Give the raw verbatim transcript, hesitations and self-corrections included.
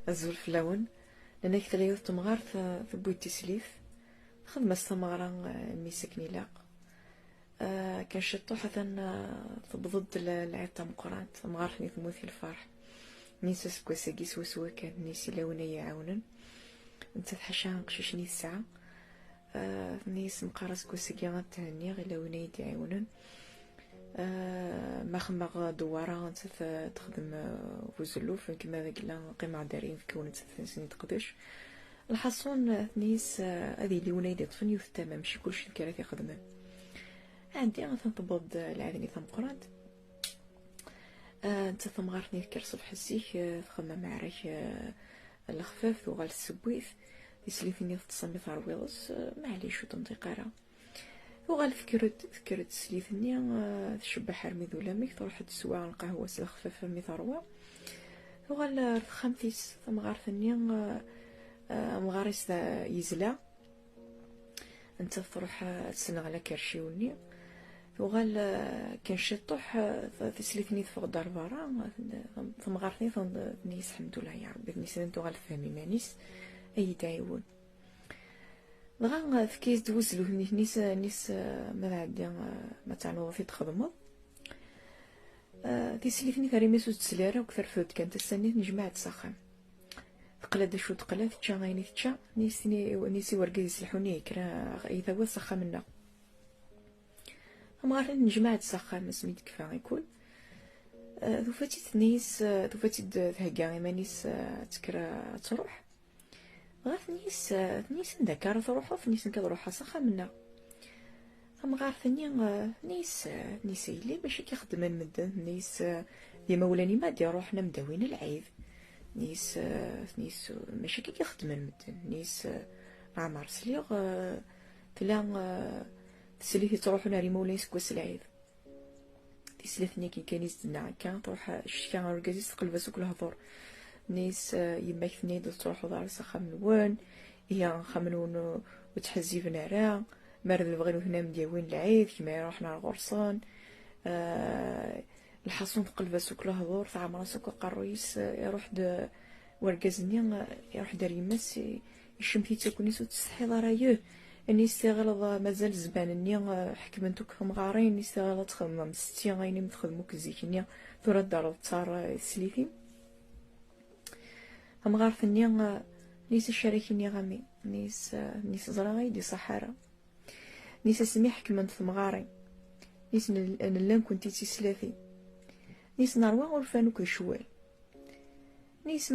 Azul fell-awen. Nnan-ak tella yiwet temɣart, eh, tewwi-d tislit, texdem-as tameɣra, eh, i mmi-s akken ilaq. Eh, kan ciṭṭuḥ atan, eh, tewweḍ-d l-, lɛid tameqqrant, tamɣart-nni temmut i lferḥ. Nni-s aseggas-agi swaswa kan, nni-s yella win ay iɛawnen. Nettat ḥaca iqcicen i tesɛa. Eh, nni-s meqqar aseggas-agi ad thenniɣ, yella win ay d-iɛiwnen. Eh, ma xemmeɣ dewwara, nettat, eh, texdem, eh, buzelluf, nekk ma d agella qqimeɣ-d ar yinebgawen, nettat ad ten-id-teqdec. Lḥaṣun, eh, nni-s, eh, ad yili win ay d-iṭṭfen yiwet tama, mačči kulci nekk ara t-ixedmen. Ɛeddi, atan tewweḍ-d lɛid-nni tameqqrant. Eh, nettat tamɣart-nni tekker ṣṣbeḥ zik, eh, txemmem aɛrak, eh, lexfaf, tuɣal tesseww-it. Tislit-nni teṭṭes mi terwiḍ-s, eh, maɛlic ur tenṭiq ara. Tuɣal tekker-d, tekker-d teslit-nni, eh, tcebbeḥ armi d ulamek, truḥ-d teswa lqahwa s lexfaf armi terwa. Tuɣal ar texxamt-is, tamɣart-nni, eh, eh, amɣar-is da-, yezla. Nettat truḥ, eh, ad tessenɣel akerciw-nni. Tuɣal, eh, kan ciṭṭuḥ, eh, tislit-nni teffeɣ-d ar berra, eh, tamɣart-nni ten-, tenna-yas: "Ḥemdullah ya Rebbi", tenna-yas, tuɣal tefhem iman-is, ad iyi-d-ɛiwen. Dɣa, eh, tefka-yas-d wuzlu-nni, tenna-yas, eh, tenna-yas, eh, ma tɛeddi, eh, ma tɛelmeḍ ad t-id-txedmeḍ. Eh, tislit-nni terra iman-is ur tesli ara, akk terfed kan tasa-nni, tennejmaɛ-d s axxam. Teqla d acu teqla, tečča ayen i tečča, nni-s, nni-s i wergaz-is lḥuni, yekker, eh, i tawiḍ s axxam-nneɣ. Tamɣart-nni tennejmaɛ-d s axxam asmi d-tekfa ikul. Eh, tufa-tt-id, tenna-yas, eh, tufa-tt-id thegga iman-is, eh, ad tekker, eh, ad truḥ. Dɣa tenna-yas, eh, tenna-yas: "Anda akka ara truḥeḍ?" Tenna-yas: "Nekk ad ruḥeɣ s axxam-nneɣ." Tamɣart-nni, eh, tenna-yas, eh, tenna-yas: "A yelli, mačči akka i xeddmen medden." Tenna-yas, eh, "D imawlan-im ad d-iruḥen ad m-d-awin lɛid." Tenna-yas, eh, tenna-yas: "Mačči akka i xeddmen medden." Tenna-yas, eh, "Leɛmer sliɣ, eh, tella, eh, teslit yettruḥun ar imawlan-is deg wass lɛid." Tislit-nni akken kan i s-d-tenna akka, truḥ tecka argaz-is, teqleb-as akk lehdur. Tenna-yas, eh, "Yemma-k tenna-yi-d ur tettruḥuḍ ara s axxam-nwen, ihi axxam-nwen ur, ur tt-ḥezziben ara, mi ara d-lebɣin ur ten-am-d-yawin lɛid, kemm ara iruḥen ar ɣur-sen." Eh, lḥaṣun teqleb-as akk lehdur, teɛmer-as akk aqerruy-is, eh, iruḥ-d wergaz-nni, eh, iruḥ-d ar yemma-s, i-, icemmet-itt akk, nni-s: "Ur tsetḥiḍ ara, yeh?" Nni-s: "Tiɣileḍ, eh, mazal zzman-nni, eh, ḥekment akk temɣarin, nni-s, tiɣileḍ ad txemmem setti ayen i m-texdem akk zik-nni, tura ad d-terreḍ ttar, eh, i teslit-im?" Tamɣart-nni, eh, nni-s: "Acu ara k-iniɣ a mmi?" Nni-s, eh, nni-s: "Ẓriɣ ay d-iṣaḥ ara." Nni-s: "Asmi ḥekment temɣarin." Nni-s: "Nell-, nella nekkenti d tislatin." Nni-s: "Nerwa urfan akk d ccwal." Nni-s: "Ma